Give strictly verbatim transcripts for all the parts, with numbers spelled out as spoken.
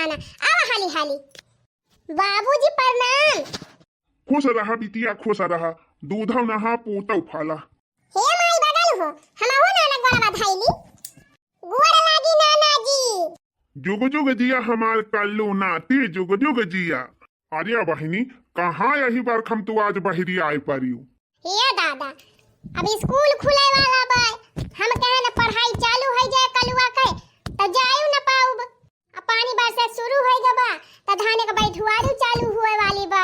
ना, आवा हाली हाली। बाबूजी प्रणाम। खुश रहा बिटिया, खुश रहा। दूधौ नहा पूतौ फला। हे माई बगल हो, हमहू नाना गोड़वा धैली। गोड़ लागी नाना जी। जुग जुग जिया हमार कल्लू नाती, जुग जुग जिया। अरे बहिनी, कहाँ यही बरखम तू आज बहिरी आए परियो? हे दादा, अब स्कूल खुले वाला बा, हम कहे न पढ़ाई चालू होइ जाए कलुआ के, त जायु न पाउब। अब पानी बरसे शुरू होइ गबा, त धाने के बैठुआरी चालू हुए वाली बा।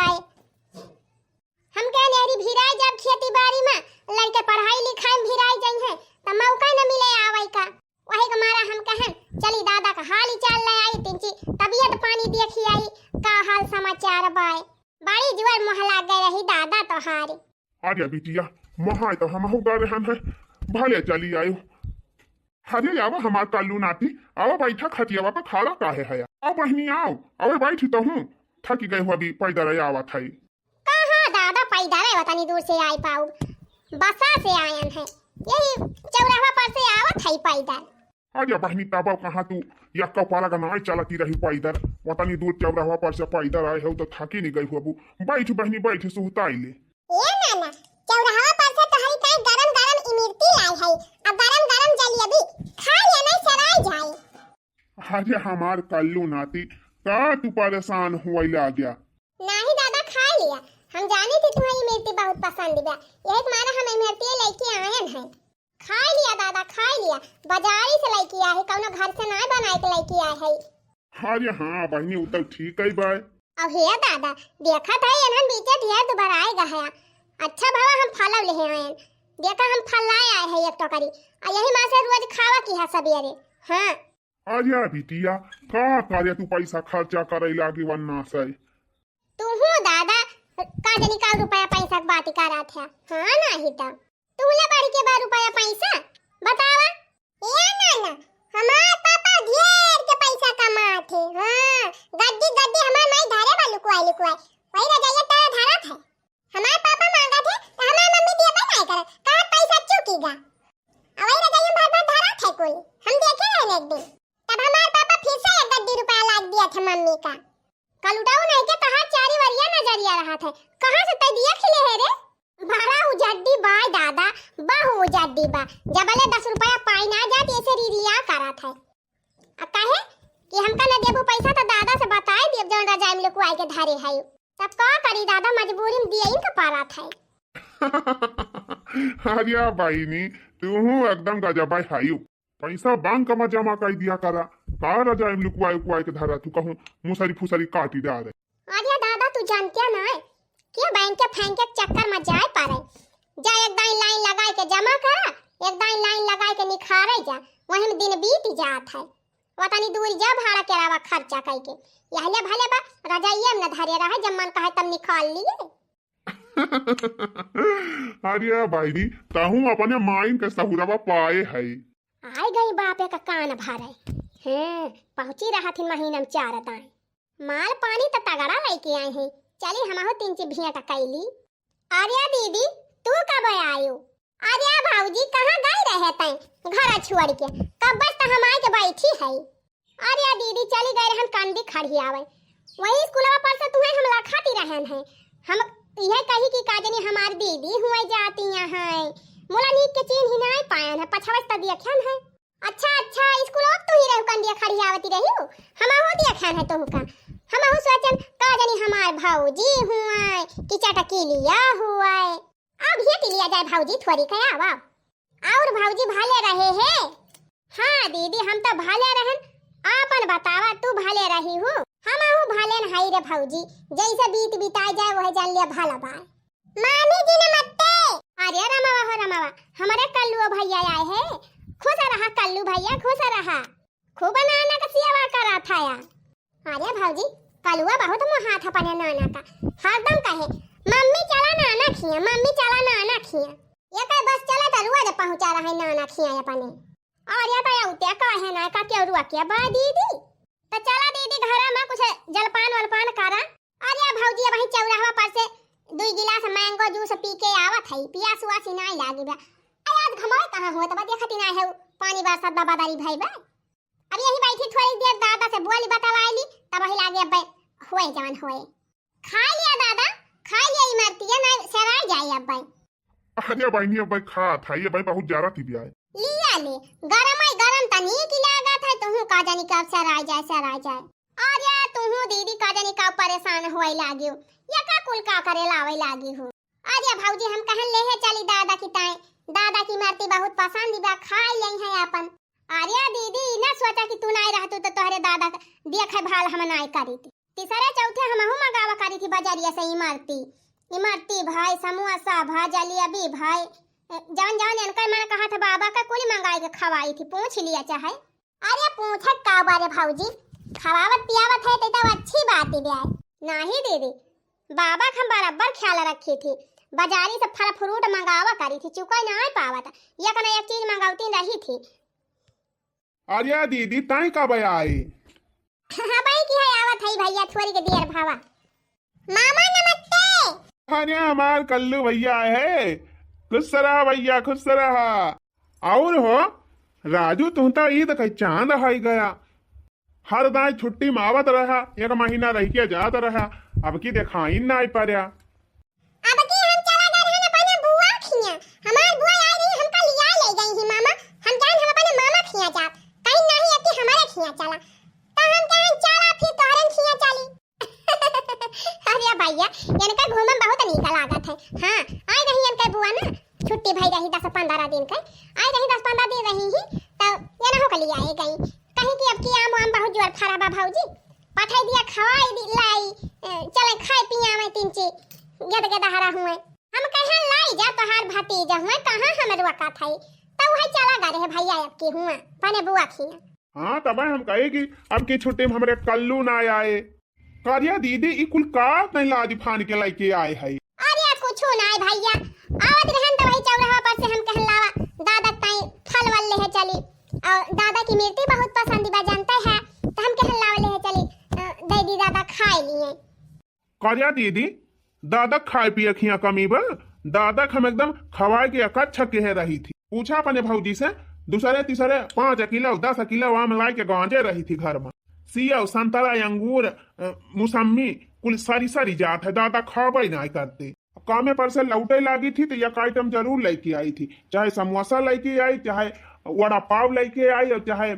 हम कहे नेहरी भिराई जब खेती बाड़ी में, लड़के पढ़ाई लिखाई में भिराई जइहें, त मौका न मिले आवै का। वही के मारा हम कहन, चली दादा का हाल ही चाल ले आई, तिनची तबियत पानी देखी आई, का हाल समाचार बाय। बड़ी जुआर मोह लाग गए रही दादा तोहारी। अरे बिटिया, मोहाय तो हमहू गए रहन है, भले चली आयो। अरे आवा हमार कल्लू नाती, आवा बैठा खटियावा पर, खड़ा काहे है? आओ बहिनी आओ, आवे बैठी तो हूँ, थकी गए हो अभी पैदल आवत है। कहाँ दादा पैदल है, वतनी दूर से आई पाउब, बसा से आयन है, यही चौराहा पर से आवत है पैदल। अरे बहिनी, तब कहाँ तू यक्का पारा का नाय चलती रही पैदल, वतनी दूर चौराहा पर से पैदल आए हो तो थकी नहीं गई हो अबू। बैठ बहिनी बैठ, सुहताई ले। ए नाना, चौराहा पर से तोहरी ताई गरम गरम इमरती लाई है, अब गरम गरम जलेबी खा ले, नहीं सराय जाए। अरे हमार कल्लू नाती, का तू परेशान हुए लाग्या? नाही दादा, खाए लिया। हम जाने थे तुम्हें इमरती बहुत पसंद बा, यही के मारे हम इमरती लेके आयन है। खाए लिया दादा, खाए लिया। बाजारी से लेके आए है, कौनो घर से ना बनाए के लेके आए है। अरे हाँ बहिनी, उ तो ठीक है बाय। अब हे दादा, देखत है इन्हन बीचे ढेर दुबराए गया है। अच्छा भवा हम फलव लेहे आयन। देखा हम फल लाए आए है एक टोकरी। आ यही माँ से रोज खावा की है सबेरे। हाँ। अरे बिटिया, का करे तू पैसा खर्चा करे लागी वन्ना से? तू हूँ दादा, का जानी का रुपया पैसा के बात करत है। हाँ नाही त। तू ले बढ़ के बा रुपया पैसा, बतावा। ए नाना, हमार पापा ढेर के पैसा कमात है। हाँ, गड्डी गड्डी हमार माई धरे बा लुकवाई लुकवाई। वही रजाइया तारा धरत है। हमार पापा मांगत है, तो हमार मम्मी दिया बा नाय करत। कहाँ पैसा चुकी गा? आ वही रजाइया भर भर धरत है कुल। हम देखे रहन एक दिन। तब हमार पापा फिर से एक गड्डी रुपया लाग दिया थे मम्मी का। कलुटाऊ नहीं के तहार चारी वरिया नजरिया रहा थे। कहाँ से तै दिया खिले है रे? बड़ा उजड्डी बा दादा, बहु उजड्डी बा। जबले दस रुपया पाई ना जात, ऐसे रिरिया करत है। आ कहे कि हमका न देबू पैसा तो दादा से बताए देब जौन रजाई में लुकवाई के धरे है। तब का करी दादा, मजबूरी में दिया इनका पारा था। अरे बहिनी, तू हूँ एकदम गजब है। पैसा बैंक में जमा कर दिया करा, का रजाई में लुकवाई उकवाई के धरा तू कहूँ मुसरी फुसरी काटी डारे। अरे दादा, तू जानते ना है, के बैंक के फैंक के चक्कर में जाए पारे। जा एक दाई लाइन लगाए के जमा करा, एक दाई लाइन लगाए के निखारे जा, वही में दिन बीत जात है। वतनी दूर जा भाड़ा किरावा खर्चा कई के, यहले भले बा रजाइया में न धरे रहे, जब मन कहे तब निकाल लिए। अरे भाई दी, तहूँ अपने माइन के सहुरवा पाए है। आए गई बापे का कान भरे। हैं, पहुँची रहा थी महीना में चार दाई। माल पानी त तगड़ा लेके आए हैं। चली हमहू तीन ची भेंट कैली। आर्या दीदी, तू कब आयो? आर्या भौजी, कहाँ गई रहे तैं घर छोड़ के? कब बस त हम आए के बैठी है। आर्या दीदी चली गई रहन कंडी खड़ियावे। वही स्कूलवा पर से तुहे हम लखती रहन है। हम यह कही कि का जनी हमार दीदी हुए जाती हैं। मोला नीक के चीन्ह ही नहीं पायन है, पछवस त देखन है। अच्छा, अच्छा, स्कूल अब तू ही रहू कंडिया खड़ियावती रही हो? हम हो देखन है तुमका। हम हो सोचन का जनी हमार भौजी हुए कि चटकीलिया हुए। अब ये टिलिया जाए भौजी थोड़ी कया आवा। और भौजी भले रहे है? हाँ दीदी, हम तो भले रहन। आपन बतावा, तू भले रही हो? हम हो भले न हई रे भौजी, जैसे बीत बिताए जाए वह जान लिया भला बाय। मामी जी नमस्ते। अरे रमावा हो रमावा, हमारे कल्लू भैया आए हैं। खुश रहा कल्लू भैया, खुश रहा। खूब नाना का सेवा करा था या। अरे भौजी, कलुआ बहुत मोहात है अपने नाना का। हरदम कहे, "मम्मी चला नाना खिया, मम्मी चला नाना खिया।" ये कहे बस चला तो रोज पहुँचा रहा है नाना खिया अपने। अरे तो या उत्या कहे ना का क्यों रुआ के बा दीदी? तो चला दीदी घर में कुछ जलपान वलपान करा। अरे भौजी, अब वहीं चौराहा पर से दुई गिलास मैंगो जूस पी के आवत है, पियास उआस ही नाय लागी बा। अरे आज घमाए कहाँ होत बा, देखती ना है पानी बरसात बा, बदरी भई बा। अब यही बैठी थोड़ी देर दादा से बोली बतलाई ली, तब वही लागे अब्बे होए जवन होए। खाइ लिया दादा, खाइ लिया इमरतिया, नाहीं सेराइ जाए अब्बे। अरे बहिनी, अब्बे खात है, ये भाई बहुत जरा थी भी आए। लिया ले, गरम है, गरम तनी की लागत है, तुहू का जानी कब सेराइ जाए, सेराइ जाए। अरे तुहू दीदी का जानी कब परेशान होए लागी हो, या का कुल का करे लावे लागी हो। अरे भौजी, हम कहन लेहे चली दादा की ताई, दादा की इमरती बहुत पसंद बा, खाइ लेइ है अपन। अरे दीदी, ई ना सोचा कि तू नाहीं रहतू तो तोहरे दादा का देखे भाल हम नाहीं करी थी। तीसरे चौथे हमहू मंगावा करी थी बजरिया से इमरती, इमरती भाई, समोसा भाई, जलेबी भाई, जवन जवन इनका मन कहा था बाबा का कुल मंगाई के खवाई थी। पूछ लिया चाहे। अरे पूछत का बारे भौजी, खवावत पियावत है तो, तो अच्छी बात ही बे। नाहीं दीदी, बाबा का हम बराबर ख्याल रखी थी, बजारी से फल फ्रूट मंगावा करी थी, चुका नाहीं पावत, एक न एक चीज मंगौती रही थी। अरे दीदी, ताई कब आई? हाँ भाई, की है, आवत है भैया, थोड़ी के देर भावा। मामा नमस्ते। अरे हमार कल्लू भैया है, खुश रहा भैया, खुश रहा। और हो राजू, तू तो ईद का चांद है गया, हर दाई छुट्टी में आवत रहा, एक महीना रह के जात रहा, अब की देखाई नाहीं पड़ा। अब की हम चला गए रहन अपने बुआ खिया, हमार बुआ आई रही, हमका लिया ले गई ही मामा, हम जान हम अपने मामा खिया जात, कहीं नाहीं अब की हमारे खिया चला, तो हम कहें चला फिर तोहरन खिया चली। अरे भैया, इनका घूमे में बहुत नीक लागत है। हाँ, आई रही इनके बुआ ना, छुट्टी भई रही दस पन्द्रह दिन के, आई रही दस पन्द्रह दिन रही ही, तो ये ना हो के लिया आई गई, कहीं कि अब की आम वाम बहुत जोर फरा बा भौजी, पठाई दिया खवाई दी लाई, ए, चले खाए पिए आवे तीन ची गेद गेदहरा हुए। हम कहे लाई जा तोहार भतीजा हुए, कहाँ हम रोका था, तो वह चला गा रहे भैया अब की हुआ, पने बुआ खिया। हाँ, तबे हम कहे कि अब की छुट्टी में हमरे कल्लू ना आए। करिया दीदी, ई कुल का नहीं लादी फान के लेके आए है? अरे कुछो नाहीं भैया, आवत रहन तो वही चौराहा पर से हम कहन लावा दादा ताई फल वल लेहे चली, और दादा की मिर्ती बहुत पसंद बा जानते हैं, तो हम कहन लावा लेहे चली, अ, दे दी दादा खाए लिए। करिया दीदी, दादा खाए पिए खिया कमी बा? दादा के हम एकदम खवाए के अकच्छ केहे रही थी। पूछा अपने भौजी से, दूसरे तीसरे पाँच किलो, दस किलो आम लाए के गांजे रही थी घर में। सेव, संतरा, अंगूर, अ, मुसम्मी, कुल सरी सरी जात है, दादा खाबे नाहीं करते। कामे पर से लौटे लागी थी तो एक आइटम जरूर लेके आई थी, चाहे समोसा लेके आई, चाहे वड़ा पाव लेके आई और चाहे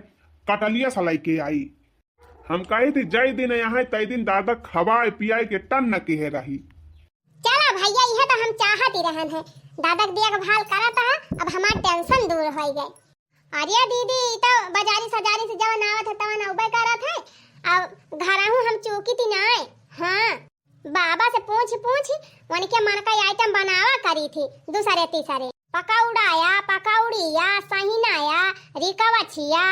कटलिया सा लेके आई। हम कही थी जय दिन यहाँ तय दिन दादा खवाए पियाए के टन न किहे रही। चला भैया, यह तो हम चाहत ही रहन है, दादा के देखभाल करत है, अब हमार टेंशन दूर हो गए। अरे दीदी, ई तो बाजारी सजारी से जवन आवत है तवन अउबे करत है। अब घरहू हम चूकी थी नाय। हाँ, बाबा से पूछ पूछ उनके मन का आइटम बनावा करी थी, दूसरे तीसरे पकौड़ा या, पकौड़ी या, सहिना या, रिकवछिया,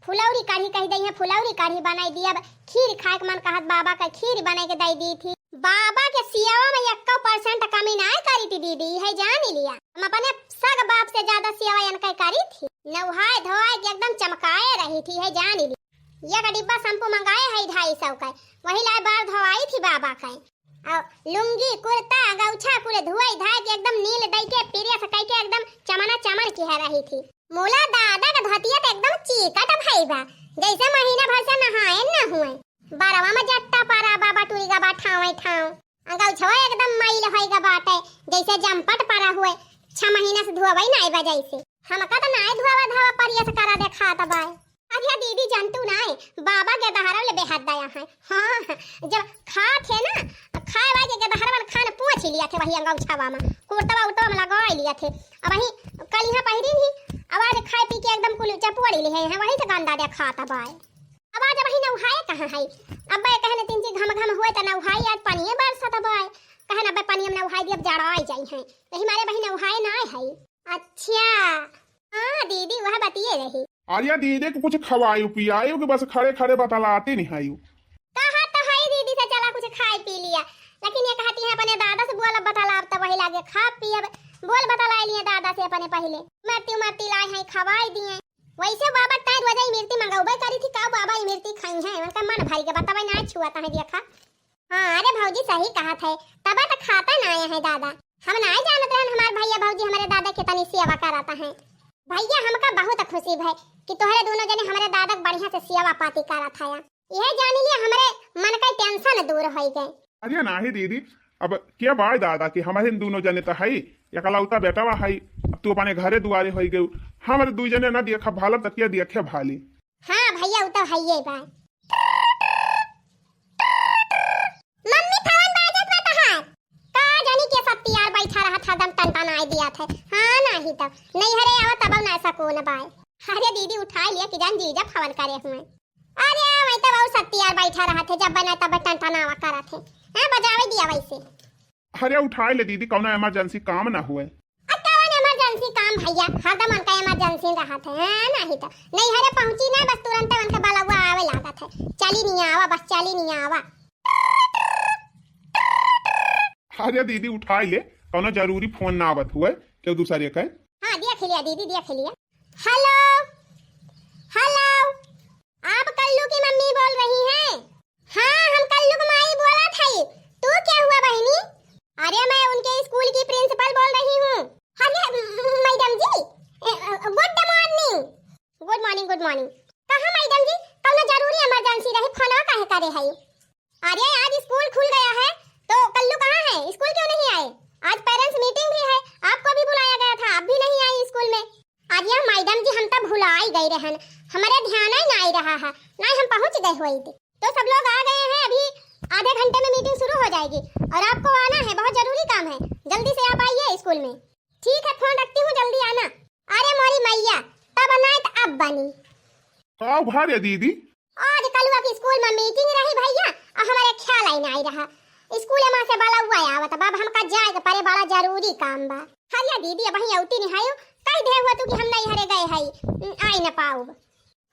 फुलौरी कढ़ी कही दई है, फुलौरी कढ़ी बनाई दी। अब खीर खाए के मन कहत बाबा का खीर बनाई के दई दी थी। बाबा के सेवा में एक्को percent कमी नाय करी थी दीदी, है जान लिया। हम अपने सग बाप से ज्यादा सेवा इनके करी थी। नहाए धोआए के एकदम चमकाए रही थी, है जान लिया। एक डिब्बा shampoo मंगाए है ढाई सौ का, वही लाए बार धोआई थी बाबा का। और लुंगी, कुर्ता, गौछा कुल धोई धाई के एकदम नील दई के, प्रेस कई के एकदम चमना चमन किहे रही थी। मोला दादा का धोतिया तो एकदम चीकट भई बा, जैसे महीना भर से नहाए न हुए। बरवा में जट्टा परा बा, बटुरी गा बा ठावे ठाव। आ गौछवा एकदम मैल होई गा बाटे, जैसे जमपट परा हुए, छह महीना से धोवई नाई बा जैसे। हमका तो नाई धोवा धावा प्रेस करा देखात बाय। अरे दीदी, जानतू नाय, बाबा के दहरव ले बेहात दया है। हाँ, जब खात है ना, खाए वाए के दहरवन खान पोंछ लिया थे वही अंगौछावा में, कुर्तवा उर्तवा में लगा लिया थे। अब वही कलिहा पहिरी ही, अब आज खाए पी के एकदम कुल चपोड़ी ले हैं, वही से गंदा दे खात बाय। अब आज वही नौहाए कहाँ है? अब कहने तीन चीज घम घम हुए तो नौहाई, आज पनिये बरसत बाय। कहन अब पनिये में नौहाई दी, अब जड़ाई जाई हैं, यही मारे वही नौहाए ना है। अच्छा, हाँ दीदी, वह बतिये रही। अरे दीदी के कुछ खवायु पियायु कि बस खड़े खड़े बतलाती नहीं आयु। कहा तो है दीदी से चला कुछ खाए पी लिया, लेकिन ये कहती है अपने दादा से बोल बतलाब तो वही लागे खा पियब। बोल बतला लिए दादा से अपने पहले, मरती मरती लाई है खवाई दिए। वैसे बाबा ताई रोजा इमरती मंगौबे करी थी, का बाबा इमरती खाई है, उनका मन भरी के बतावे ना छुआ ताहे देखा। हाँ, अरे भौजी सही कहत है, तबे तो खाता ना आया है दादा। हम ना जानत रहन हमार भैया भौजी हमारे दादा के तनी सेवा करत हैं। भैया हमका बहुत खुशी भय, कि तोहरे दुनो जने हमरे दादा के बढ़िया से सेवा पाती करत हया। इहे जानी लिया, हमरे मन का tension दूर होई गए। अरे नाही दीदी, अब के बाय दादा के, हमरे दुनो जने त हई, एकलौता बेटवा हई। अब तू अपने घरे दुआरे होई गयू, हमरे दुई जने ना देखा भालब त के देखे भाली। हाँ भैया, उ तो हइये बा। मम्मी, फोन बाजत बा तहार। का जानी के सब तियार बैठा रहत, हरदम टनटनाए दिया थे। हाँ, नाही तब नैहरे आवा तब ना सकून बाय। अरे दीदी, उठाई लिया कि जान जीजा फोन करे हुए। अरे वही तो बहुत सब तियार बैठा रहत है, जब बना तब टनटनावा करत है। हाँ, बजावे दिया वैसे। अरे उठाई ले दीदी, कौनो emergency काम ना हुए। अब कौन emergency काम भैया, हरदम उनका emergency रहत है, हाँ, नाही तो नैहरे पहुँची ना, बस तुरंते उनका बलौआ आवे लागत है, चली नहीं आवा, बस चली नहीं आवा। अरे दीदी उठाई ले, कौनो जरूरी फोन ना आवत हुए केहू दूसरे के। हाँ, देख लिया दीदी, देख लिया। हेलो, हेलो, आप कल्लू की मम्मी बोल रही हैं? हाँ, हम कल्लू की माई बोलत हई। तू के हुआ बहिनी? अरे, मैं उनके स्कूल की प्रिंसिपल बोल रही हूँ। अरे, मैडम जी, ए, good morning. Good morning, good morning. कहाँ मैडम जी, कौनो जरूरी emergency रही, फोनवा काहे करे हई? अरे, आज स्कूल खुल गया है, तो कल्लू कहाँ है? स्कूल क्यों नहीं आए? आज पेरेंट्स मीटिंग भी है, आपको भी बुलाया गया था, आप भी नहीं आई स्कूल में। अरे मैडम जी, हम तो भुलाई गई रहन, हमारे ध्यान ही ना आई रहा है, ना हम पहुँच गए हुई थी। तो सब लोग आ गए हैं, अभी आधे घंटे में मीटिंग शुरू हो जाएगी और आपको आना है, बहुत जरूरी काम है, जल्दी से आप आइए स्कूल में। ठीक है, फोन रखती हूँ, जल्दी आना। अरे मोरी मैया, तब ना तो अब बनी। का भा रे दीदी? आज कलुआ की स्कूल में मीटिंग रही भैया, और हमारे ख्याल ही ना आई रहा। स्कूल में से बलौआ आवत बा, अब हमका जाए के परे, बड़ा जरूरी काम बा। हरिया दीदी, अब वहीं औती नहीं आयो, कह दे हुआ तू कि हम नैहरे गए हई, आई न पाउब।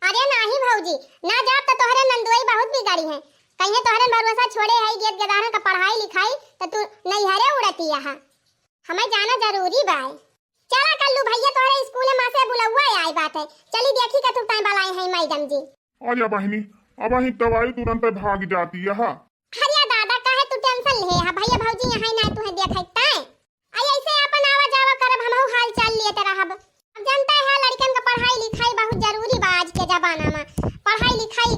अरे नाही भौजी, ना जाब तो तोहरे नंदुआई बहुत बिगाड़ी है, कहीं तोहरे भरोसा छोड़े हई, गेद गेदारन का पढ़ाई लिखाई, तो तू नैहरे उड़ती यहाँ। हमें जाना जरूरी बाय। चला कल्लू भैया, तोहरे स्कूल में से बुलौआ आए बाटे, चली देखी का तू तय बलाई है मैडम जी। अरे बहिनी, अब ही तब आई, तुरंत भाग जाती है। अरे दादा, काहे तू टेंशन ले है? भैया भौजी यहाँ ना तुहे देखे तय। आई ऐसे अपन आवा जावा करब, हमहू हाल चाल लेते रहब। अब जानते हैं लड़कन का पढ़ाई लिखाई बहुत जरूरी बा आज के जमाना में। पढ़ाई लिखाई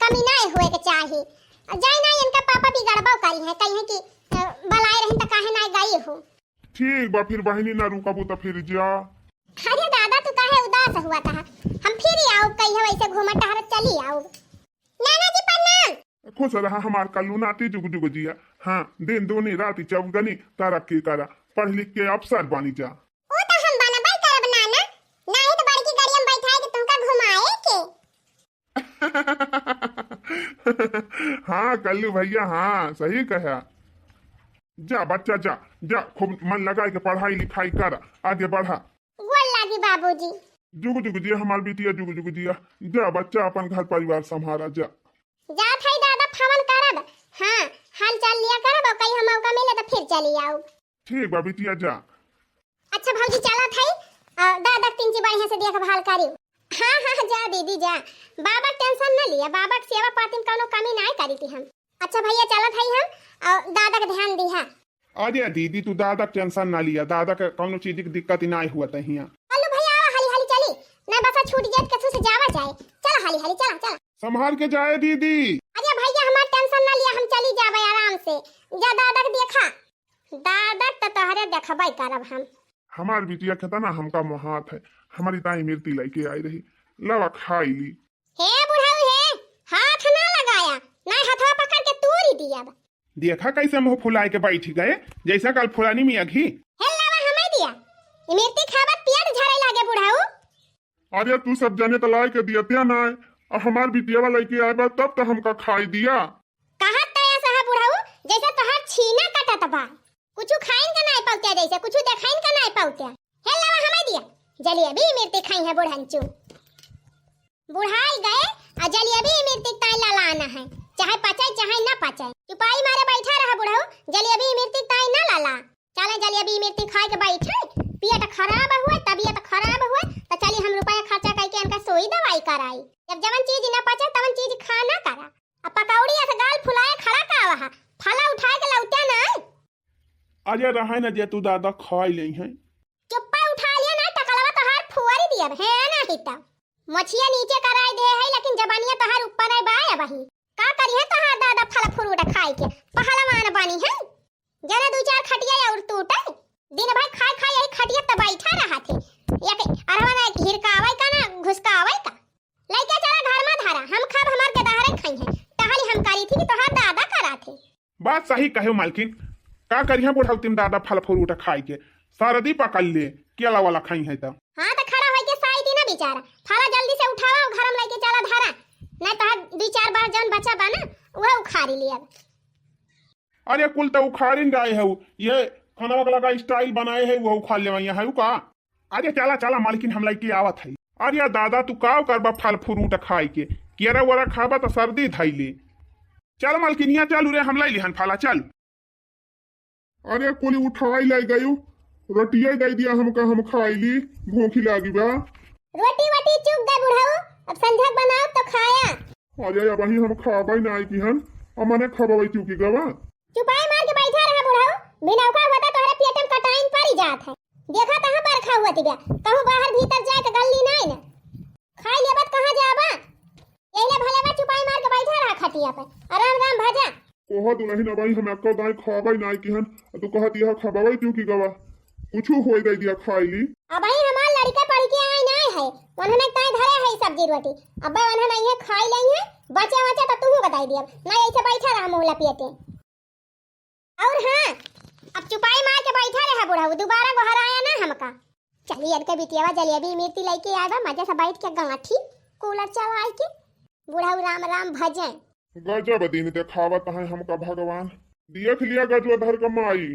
कमी ना होए के चाही। जाए ना इनका पापा बिगड़बो करी है, कही है कि अ, बलाए रही तो काहे ना गई हो। ठीक बा, फिर बहिनी ना रुकबू तो फिर जा। अरे दादा, तू काहे उदास हुआ था? हम फिर ही आउब, कहियो ऐसे घूमत टहरत चली आउब। नाना जी प्रणाम। खुश रहा हमार कल्लू नाती, जुग जुग जिया। हाँ, दिन दूनी राती चौगनी तरक्की करा, पढ़ लिख के अफसर बनी जा। वो तो हम बनबे करब नाना, नाही तो बड़की गाड़ी में बैठाए के तुमका घुमाए के। हाँ कल्लू भैया, हाँ सही कहा। जा बच्चा जा, जा खूब मन लगा के पढ़ाई लिखाई कर, आगे बढ़ा। गोड़ लागी बाबूजी। जुग जुग जिया हमार बिटिया, जुग जुग जिया। जा बच्चा अपन घर परिवार संभारा जा। जात हई दादा, फोन करब। हाँ, हाल चाल लिया करब, और कहीं हम मौका मिले तो फिर चली आउब। ठीक बा बिटिया, जा। अच्छा भौजी, चलत हई, अ, दादा के तिनची बढ़िया से देखभाल करी। हाँ, हाँ, जा दीदी, जा। बाबा के टेंशन न लिया, बाबा के सेवा पाती में कौनो कमी नाय करी थी हम। अच्छा भैया, चलत हई हम, अ, दादा के ध्यान दिहा। अरे दीदी, तू दादा के टेंशन ना लिया, दादा के कौनो चीज की दिक्कत ही नाय हुआ तहिया। चलो भैया, आवा, हाली हाली चली, ना बसा छूट जात, कछु से जावा जाए। चला हाली हाली, चला, चला। संभाल के जाए दीदी। अरे भैया, हमार टेंशन ना लिया, हम चली जाबे आराम से। जा दादा के देखा। दादा त तोहरे देखबे करब हम। हमार बिटिया केतना हमका मोहात है, हमारी ताई मिर्ती लइके आई रही, लवा खाई ली। हे बुढ़ऊ हे, हाथ ना लगाया, ना हथवा पकड़ के तूरी दियब। देखा कैसे मुंह फुलाए के बैठ गए, जैसा कल फुलानी में अघी। हे लावा हमें दिया, ई मिर्ती खाबत पेट झरे लागे बुढ़ऊ। अरे तू सब जने त लाए के दियतिया ना, अब हमार बिटियावा लइके आए बा तब त हमका खाई दिया। कहत त ऐसा है बुढ़ऊ, जैसे तोहार छीना कटत बा। कुछु खाइन का नाय पौत्या, जैसे कुछु देखाइन का नाय पौत्या। हे लावा हमें दिया, जलेबी मिर्ती खाई है बुढ़ंचू। बुढ़ाई गए, आ जलेबी मिर्ती ताई ललाना है, चाहे पचे चाहे ना पचे। चुपाई मारे बैठा रहा बुढ़ऊ, जलेबी मिर्ती ताई ना लला। चले जलेबी मिर्ती खाए के बैठे, पेट खराब हुए, तबीयत खराब हुए, तो चली हम रुपया खर्चा करके इनका सुई दवाई कराई। जब जवन चीज ना पचे तवन चीज खा ना करा। अब पकौड़ी ऐसे गाल फुलाए खड़ा का वहा, फला उठाए के लौटे ना। अरे रहे न जे तू दादा खाई ले हैं। चुप्पा उठा लिया ना, टकलवा तोहार फुआरी दियब है ना ही तब। मोछिया नीचे कराई दे है, लेकिन जबानिया तोहार ऊपर है बा अबही। का करिहैं तोहार दादा फल फ्रूट खाई के, पहलवान बनिहैं। जरा दुइ चार खटिया और टूटे, दिन भर खाए खाए यही खटिया त बैठा रहत है। एक अरवा ना हिरकावे का ना घुसकावे का। लइके चला घर में धरा, हम खाब हमार गदहरे खइहैं। टहली हम करी थी कि तोहार दादा करा थे। बात सही कहे मालकिन, का करिहैं बुढ़ौती में दादा फल फ्रूट खाई के, सर्दी पकड़ ले, केला वाला खइहैं त। हाँ, त खड़ा होइके साई दी ना बेचारा, फला जल्दी से उठावा और घर में लइके चला धरा, नहीं तो दुइ चार बार जौन बचा बा ना, उहे उखाड़ी लिया। अरे कुल त उखाड़िन डाए हऊ, ये खनवा के लगा स्टाइल बनाए है, वो उखाड़ लेवा यहाँ है का? अरे चला चला मालकिन, हम लइके आवत है। अरे दादा तू का करबा फल फ्रूट खाई के, केरा वेरा खाबा त सर्दी धइले। चल मलकिनिया, चल रे, हम लाई लिहन फाला, चल। अरे कुली उठाई लाई गयू, रोटिया दे दिया हमका, हम खाई ली, भूखी लागी बा। रोटी वोटी चूक गए बुढ़ऊ, अब संझा के बनाओ तो खाया। अरे अबही हम खाबई नाई किहन, अमने खबवई चूकी गवा। चुपाई मार के बैठा रहा बुढ़ऊ, बिनौका होता तोहरे पेट में कटाइन पड़ी जात है। देखा कहाँ बरखा हुआ तिबा, कहूँ बाहर भीतर जाए के गल्ली नाई न। खाई लेबत कहाँ जाबा? यही ले भले बा चुपाई मार के बैठा रहा खटिया पे। आ राम राम भजा। कोहा दुलहिन अबही हम एक्को दाई खाबई नाई किहन, आ तू कहत यह खबवई तू की गवा। कुछु होई दे दिया खाई ली। अबही हमार लड़का पढ़ के आई नाई है, उन्होंने ताई धरे है सब्जी रोटी। अब्बा उन्होंने ये खाई लेई है, बचे बचे तो तू बताई दिया। ना ऐसे बैठा रहा मुँह लपेटे। और हाँ, अब चुपाई मार के बैठा रहा बुढ़ऊ, दोबारा गोहराया ना हमका। चली अनके बिटियावा जलेबी मिर्ची लेके आए बा, मजा से बैठ के गांठी कूलर चलाए के। बुढ़ऊ राम राम भजे। गजब दिन देखावत है हमका भगवान। देख लिया गजवा धर के माई,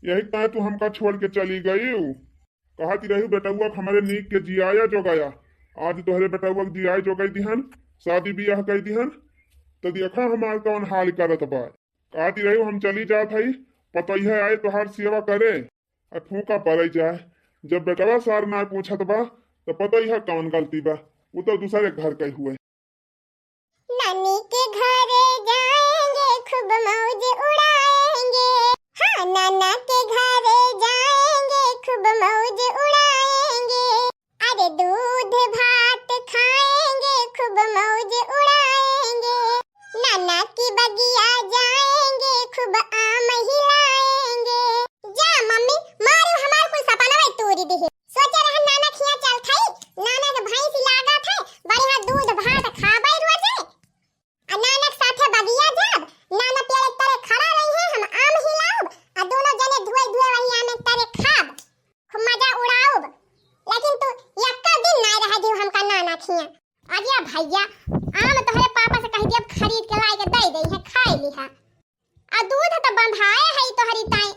यही ताय तू हमका छोड़ के चली गई। कहती रही बेटउआ के हमरे नीक के जियाया जोगाया, आज तोहरे बेटउआ के जियाए जोगाई दिहन, शादी बियाह कर दिहन, तो देखा हमार कौन हाल करत बा। कहती रही हम चली जात हई, पतोहिया आए तोहार सेवा करे, आ फूका पड़े जाए। जब बेटवा सार ना पूछत बा, तो पतोहिया कौन गलती बा, वो तो दूसरे घर के हुए। नानी के घरे जाएंगे, खूब मौज उड़ाएंगे। हाँ, नाना के घरे जाएंगे, खूब मौज उड़ाएंगे। अरे दूध भात खाएंगे, खूब मौज उड़ाएंगे। नाना की बगिया जाएंगे, खूब आम हिलाएंगे। जा मम्मी, मारू हमार कुल सपनवा तूरी दिहे। सोचे रहन नाना खिया चल खाई, नाना के भैंस लागा थे, बढ़िया दूध भात खाबे रोजे। आ नाना के साथे बगिया जाब, नाना पेड़ एक तरे खड़ा रही है, हम आम हिलाउब, आ दोनों जने धुए धुए वही आम एक तरे खाब, खूब मजा उड़ाउब। लेकिन तू यक्का दिन ना रह दियो हमका नाना खिया। अरे भैया, आम तोहरे पापा से कह दिया खरीद के लाई के दे दे है, खाए लिहा। आ दूध तो बंधाए है तोहरी ताई,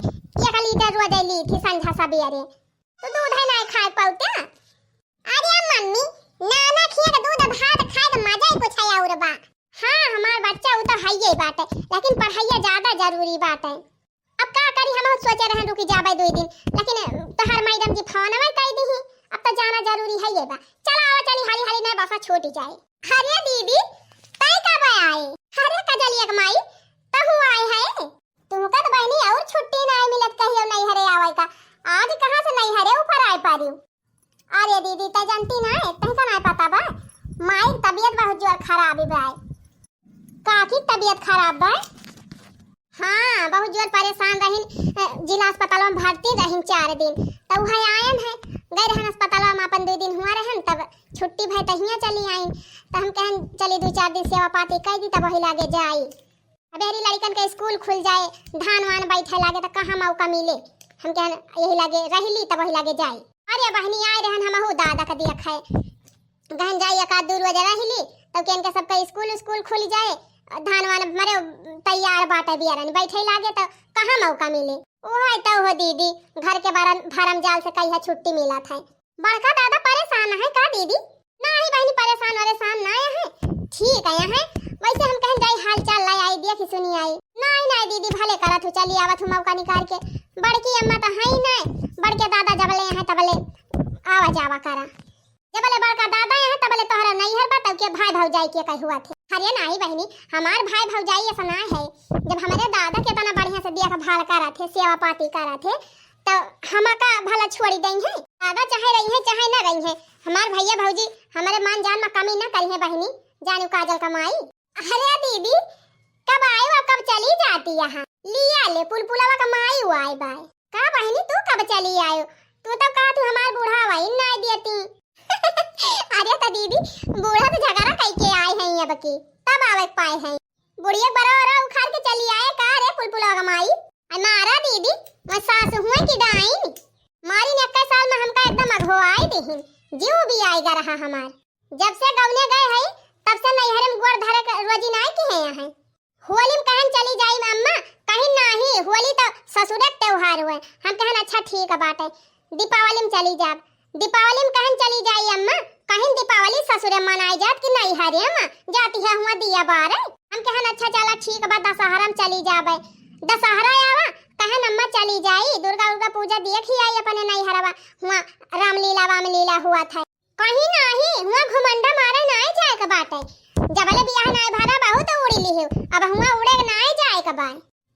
एक लीटर रोज ली थी संझा सबेरे। तो दूध है ना खाए पाउते। अरे मम्मी, नाना खिया के दूध भात खाए के मजा ही कुछ है और बा। हाँ, हमार बच्चा उ तो है ही बाटे, लेकिन पढ़ाइया ज्यादा जरूरी बाटे। अब का करी, हम सोचे रहन रुकी जाबे दुई दिन, लेकिन तोहर मैडम जी फोन में कह दी, अब तो जाना जरूरी है ये बा। चला आवा चली हाली हाली, नहीं बसा छूट जाए। अरे दीदी, तय कब आए? अरे कजलिया के माई, तहु आए है? तुमका तो बहनी और छुट्टी ना मिलत कहियो नैहरे आवे का, आज कहाँ से नैहरे ऊपर आए पारी? अरे दीदी, तै जानती ना है, तहका ना पता बा, माई के तबीयत बहुत जोर खराब ही बा। काकी के तबीयत खराब बा? हाँ, बहुत जोर परेशान रहिन, अ, जिला अस्पताल में भर्ती रहिन चार दिन, तो वह आयन है, गए रहन अस्पताल में अपन दो दिन हुआ रहन, तब छुट्टी भय तहिया चली आइन, तो हम कहन चली दो चार दिन सेवा पाती कर दी, तब वही लागे जाई। अब यही लड़कन के स्कूल खुल जाए, धान वान बैठे लागे तो कहाँ मौका मिले। हम कहन यही लागे रहली तब वही लागे जाए। अरे बहनी आए रहन हमहू दादा का देखे। कहन जाए एक आध दू रोज रहली तब के इनके सबका स्कूल स्कूल खुल जाए, धान वान मरे तैयार बाटे बियारन बैठे लागे तो कहाँ मौका मिले। ओहे तो हो दीदी, घर के बारन भरम जाल से कहिया छुट्टी मिलत है। बड़का दादा परेशान है का दीदी? नाही बहनी, परेशान वरेशान ना है, ठीक है। वैसे हम कहन जाई हाल चाल लाई आई, देखी सुनी आई। नाही नाही दीदी, भले करत हूँ, चली आवत हूँ मौका निकाल के। बड़की अम्मा तो है ही नहीं, बड़के दादा जबले हैं तबले आवा जावा करा। जबले बड़का दादा हैं तबले तोहरा नैहर बा, तब के भाई भौजाई के कही हुआ थे। अरे नाही बहनी, हमार भाई भौजाई ऐसा ना है। जब हमारे दादा के इतना बढ़िया से देखभाल करा थे, सेवा पाती करा थे, तो हमका भला छोड़ी देइहैं? दादा चाहे रहिहैं, चाहे न रहिहैं, हमार भैया भौजी हमरे मान जान मा कमी न करिहे बहिनी, जानू काजल का माई। अरे दीदी, कब आयो और कब चली जाती यहाँ? लिया ले, पुलपुलवा का माई वो आए बाय। का बहिनी, तू कब चली आयो? तू तो कहा तू हमार बूढ़ा वही ना देती। अरे तो दीदी, बूढ़ा तो झगड़ा कई के आए हैं अब की, तब आवे के पाए हैं। बुढ़िया बरा बरा उखाड़ के चली आए का रे पुलपुलवा का माई? अरे मारा दीदी, मैं सास हुए की डाइन। मारी ने इक्कीस साल में हमका एकदम अघो आए देहिन, जीव भी आएगा रहा हमार। जब से गौने गए है, तब से नैहरे में गोड़ धरे के रोजी नाय किहे हैं। होली में कहन चली जाई अम्मा, कहीं नाही, होली तो ससुरे के त्योहार हुए। हम कहन अच्छा ठीक बाटे, दीपावली में चली जाब। दीपावली में कहन चली जाई अम्मा, कहीं दीपावली ससुरे मनाई जात कि नैहरे में, जाती है हुआ दिया बारे। हम कहन अच्छा चला ठीक बा, दशहरा में चली जाबे। दशहरा आवा, कहन अम्मा चली जाई, दुर्गा उर्गा पूजा देख ही आई अपने नैहरवा, हुआ रामलीला वामलीला हुआ था। कहीं नाही, हुआ घुमंडा मारे नाही जाए के बाटे। जबले बियाह नाही भरा बहुत उड़ी लिहिउ, अब हुआ उड़े के नाही जाए के बा।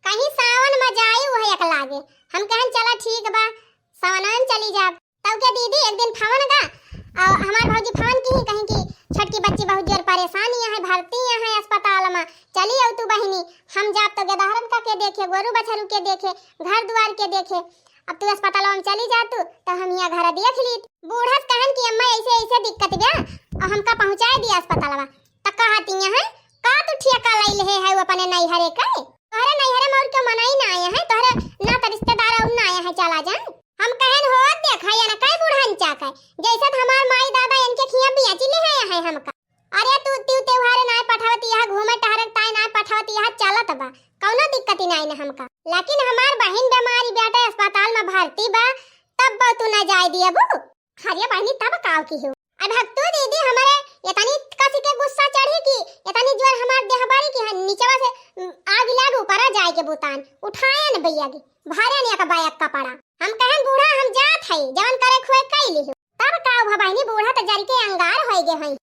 कहीं सावन में जाई उहे एक लागे। हम कहन चला ठीक बा, सावन में चली जाब। तब के दीदी एक दिन फोन गा, और हमार भौजी फोन की ही कहीं कि छोटकी बच्ची बहुत जोर परेशान यहाँ है, भर्ती यहाँ है अस्पताल में, चली आओ तू बहिनी, हम जाब तो गदहरन का के देखे, गोरू बछरू के देखे, घर दुआर के देखे। अब तू अस्पताल में चली जा तू, तो हम यहाँ घर देख ली। बूढ़ा से कहन कि अम्मा ऐसे ऐसे दिक्कत बा, और हमका पहुँचाए दिया अस्पतालवा। त कहती यहाँ, का तू ठेका लई ले है अपने नैहरे के? तोहरे नैहरे में और क्यों मनाई ना आए हैं, तोहरे ना तो रिश्तेदार और ना आए हैं, चला जाए। हम कहन हो देखा या ना कई बूढ़न चाका, जैसे तो हमार माई दादा इनके खिया बिया चिल्ले है, है हमका। अरे तू, तू त्योहार नाय पठावत, यहाँ घूमे टहरे ताई नाय पठावत, यहाँ चलत बा, कौनो दिक्कत ही नाय ना हमका। लेकिन हमार बहिन बीमारी बेटा अस्पताल में भर्ती बा, तब बा तू ना जाए दियबू। अरे बहिनी, तब काव की हो? अब हक तू दीदी, हमारे इतनी कसी के गुस्सा चढ़ी कि इतनी जोर हमार देह बारी कि हम नीचवा से, उम, आग लाग ऊपरा जाए के बुतान उठाए न भैया की, भरे ने एक बायक कपड़ा। हम कहन बूढ़ा हम जात है, जवन करे खुए कई लिहो। तब काव भा बहिनी, बूढ़ा तो जर के अंगार होए गे हैं।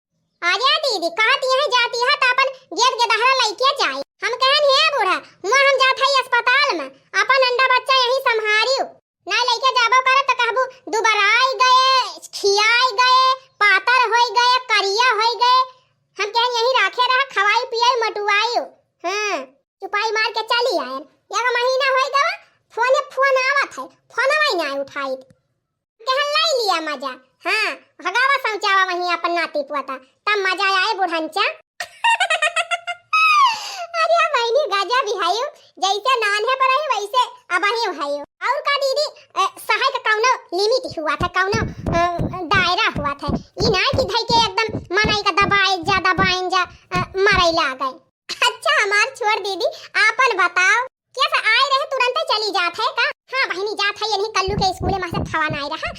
अरे दीदी, कहत यहाँ जाती है तो अपन गेद गदहरा लइके जाए। हम कहन हे बूढ़ा, हुआ हम जात है अस्पताल में, अपन अंडा बच्चा यहीं संभारियो। ना लइके जाबो करे तो कहबू दुबराई गए, खियाई गए, पातर होई गए, करिया होई गए। हम कहन यहीं राखे रहा, खवाई पियाई मटुआई। हाँ, चुपाई मार के चली आयन। एक महीना होई गवा, फोने फोन आवत है, फोनवा ही ना उठाई। कहन लाई लिया मजा। हाँ, भगावा शौचावा वहीं अपन नाती पोता, तब मजा आए बुढ़ंचा। अरे बहिनी गजब ही हयो, जैसे नान्हे पर रही वैसे अब ही हयो। और का दीदी, अ, सहाय का कौनो limit हुआ था, कौनो, अ, दायरा हुआ था। ई ना कि धई के एकदम मनई का दबाए जा, दबाए जा, अ, मरई लागे। अच्छा हमार छोड़ दीदी, आपन बताओ। कैसे आए रहे तुरंते चली जात है का? हाँ बहिनी जात है, यही कल्लू के स्कूले में से फोन आए रहा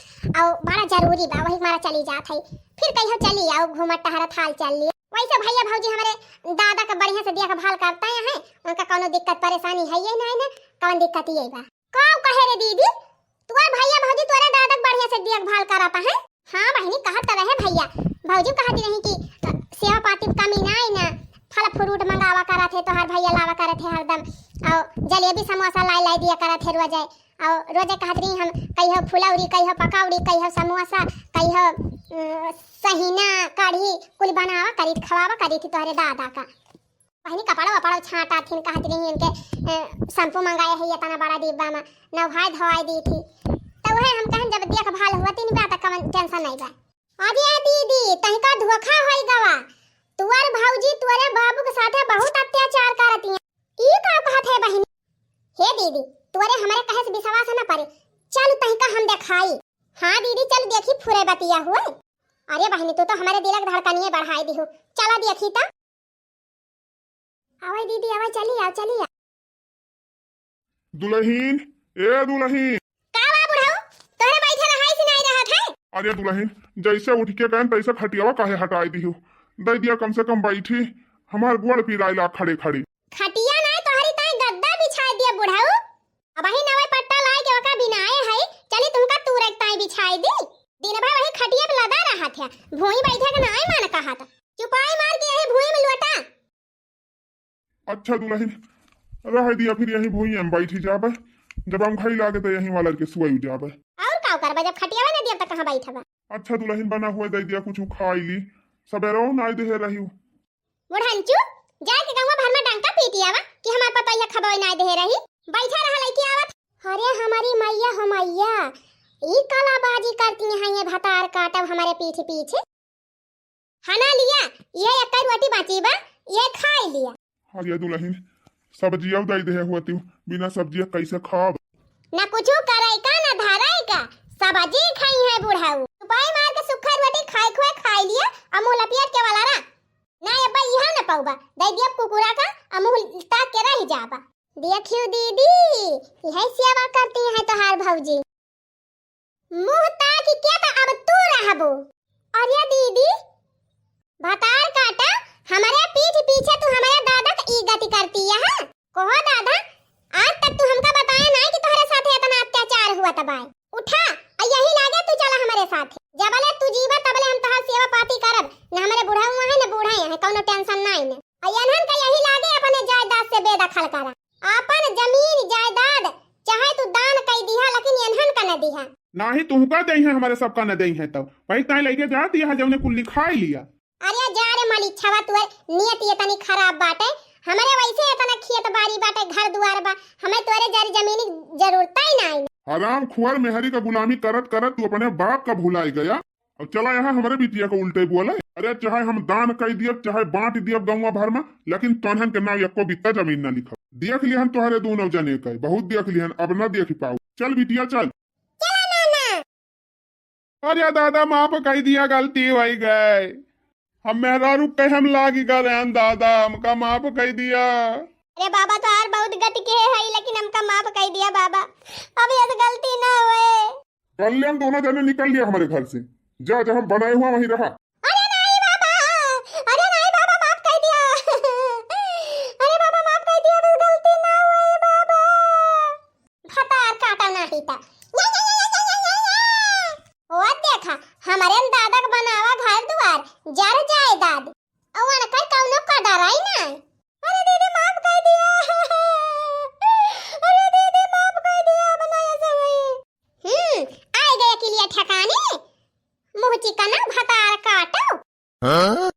और बड़ा जरूरी बा, वही मारा चली जात है। फिर कहियो चली आओ, घूमत टहरत हाल चाल लिए। वैसे भैया भौजी हमारे दादा का बढ़िया से देखभाल करता है, उनका कौनो दिक्कत परेशानी है ये नहीं ना, कौन दिक्कत ये बा? का कहे रे दीदी, तोर भैया भौजी तोरे दादा के बढ़िया से देखभाल करत हैं? हाँ बहिनी, कहत तो रहे भैया, भौजी कहत रही कि, अ, सेवा पाती में कमी ना आई ना, फल फ्रूट मंगावा करत है, तोहार भैया लावा करत है हरदम, और जलेबी समोसा लाई लाई दिया करत है रोजे, और रोजे कहत रही हम कहियो फुलौरी, कहियो पकौड़ी, कहियो समोसा, कहियो, अ, सहीना, कढ़ी, कुल बनावा करी, खवावा करी थी तोहरे दादा का। बहिनी कपड़ा वपड़ा छांटा थिन, कहत रही इनके, अ, शैम्पू मंगाए है इतना बड़ा डिब्बा में, नहाए धोआए दी थी। तो वह हम कहन जब देखभाल हुआ तीन बा तो कवन tension नहीं बा। अरे दीदी, तनिका धोखा होई गवा, तुअर भौजी तुअरे बाबू के साथे बहुत अत्याचार करती हैं। ई का कहत है बहिनी? हे दीदी, तुअरे हमरे कहे से विश्वास न परे, चल तनिका हम देखाई। हाँ दीदी, चल देखी फुरे बतिया हुए। अरे बहिनी, तू तो हमरे दिलक धड़कनिए बढ़ाई दिहु, चला देखी तो। आवे दीदी, आवे, चली आओ, चली आओ। दुलहिन, ए दुलहिन। का बा बुढ़ऊ? तोहरे बैठे रहाई से नहीं रहत है? अरे दुलहिन, जैसे उठ के गए तैसे खटियावा काहे हटाई दिहु? दे दिया कम से कम बैठी, हमार गोड़ पिराइला खड़े खड़े। खटिया नहीं तोहरी ताई गद्दा बिछाई दिया बुढ़ऊ। अबही नवे पट्टा लाए के ओका बिनाए है, चली तुमका तूरे के ताई बिछाई दी। दिन भर वही खटिया पे लदा रहत है, भूई बैठे के नाय मन कहत। चुपाई मार के यही भूई में लोटा। अच्छा दुलहिन, रह दिया फिर यही भूई में बैठी जाबे, जब हम खाई लागे तो यही वाला के सुई जाबे। और का करबा, जब खटिया ना दिया तो कहाँ बैठबा? अच्छा दुलहिन, बना हुआ दइ दिया, कुछ खाइ ली, सबेरउ नाइ देहे रही। बुढ़ंचू, जाइके गउँवा भर मा डंका पीटि आवा कि हमार पतोहिया खबइ नाइ देहे रही। बैठा रहा, लइके आवत। अरे हमरी मइया हो मइया, ई कलाबाजी करती हैं ये भतार काटब हमरे पीठ पीछे। हना लिया, ये एक्कै रोटी बाँची बा, ये खाइ लिया। अरे दुलहिन, सब्जिया दइ देहे होतिउ, बिना सब्जिया कइसे खाब? ना कुछु करइ का, ना धरइ का, सब्जी खइहैं बुढ़ऊ। चुपाई मार के सुक्खा रोटी खाइ खुए खाइ लिया, अउ मुँह लपियट के वाला रहा। ना अब्बा इहाँ न पउबा, दइ दिया कुकुरा का, अउ मुँह ताक के रहि जाबा। देखिउ दीदी, इहइ सेवा करती हैं तोहार भउजी। मुँह ताकि के त अब तू रहबू। अरे दीदी, भतार काटा, हमरे पीठ पीछे तू हमरे दादा क ई गति करती है। कहो दादा, आज तक तू हमका बताया नाहीं कि तोहरे साथे एतना अत्याचार हुआ त बाय। उठा, अउ यही लागे तू चला हमरे साथे। जबले तू जीवा तबले हम तोहार सेवा पाती करब। न हमरे बुढ़ऊ हैं न बूढ़ा हैं, कउनो tension नाहीं न। अउ एनहन का यही लागे अपने जायदाद से बेदखल करा। आपन जमीन जायदाद चाहे तू दान कइ दिहा, लेकिन एनहन का न दिहा। नाहीं, तुहका देइहैं, हमरे सबका न देइहैं तउ। वही ताई लइके जाती है, जउने कुल्ली खाइ लिया। अरे जा रे मलिच्छवा, तुअर नियत एतनी खराब बाटे। हमरे वइसे एतना खेत बारी बाटे, घर दुआर बा, हमें तोरे जर जमीनी जरूरत ही नाहीं। हराम खुअर, मेहरी क गुलामी करत करत तू अपने बाप का भुलाइ गया। अब चला यहाँ हमरे बिटिया क उल्टे बोले। अरे चाहे हम दान कइ दियब, चाहे बाँट दियब गउँवा भर मा, लेकिन तोन्हन के नाव एक्को बित्ता जमीन न लिखब। देख लिहन तोहरे दूनौ जने क, बहुत देख लिहन, अब न देखि पाउब। चल बिटिया चल। चला नाना। अरे दादा, माफ कइ दिया, गलती होइ गइ। हम मेहरारू कहे हम लागि गए रहन दादा, हमका माफ कइ दिया। अरे बाबा, तोहार बहुत गति के है, लेकिन हमका माफ कइ दिया बाबा, अब ऐसे गलती न होए। कल्याण, दोनों जने निकल लिया हमरे घर से। जा, जहाँ बनाए हुआ वहीं रहा। अरे नाहीं बाबा, अरे नाहीं बाबा, माफ कइ दिया। अरे बाबा, माफ कइ दिया, अब गलती न होए बाबा। भतार काटा नाहीं त। या, या, या। ओ देखा, हमरे दादा क बनावा घर दुआर, जर जायदाद। अउ अनकर कउनो कदर ही नाहीं। अरे दीदी, माफ कइ दिया। अरे दीदी, माफ कइ दिया, बनाया सब। हम्म, आइ गया किलिया ठिकाने। मुँह चिकना भतार काटो। हाँ?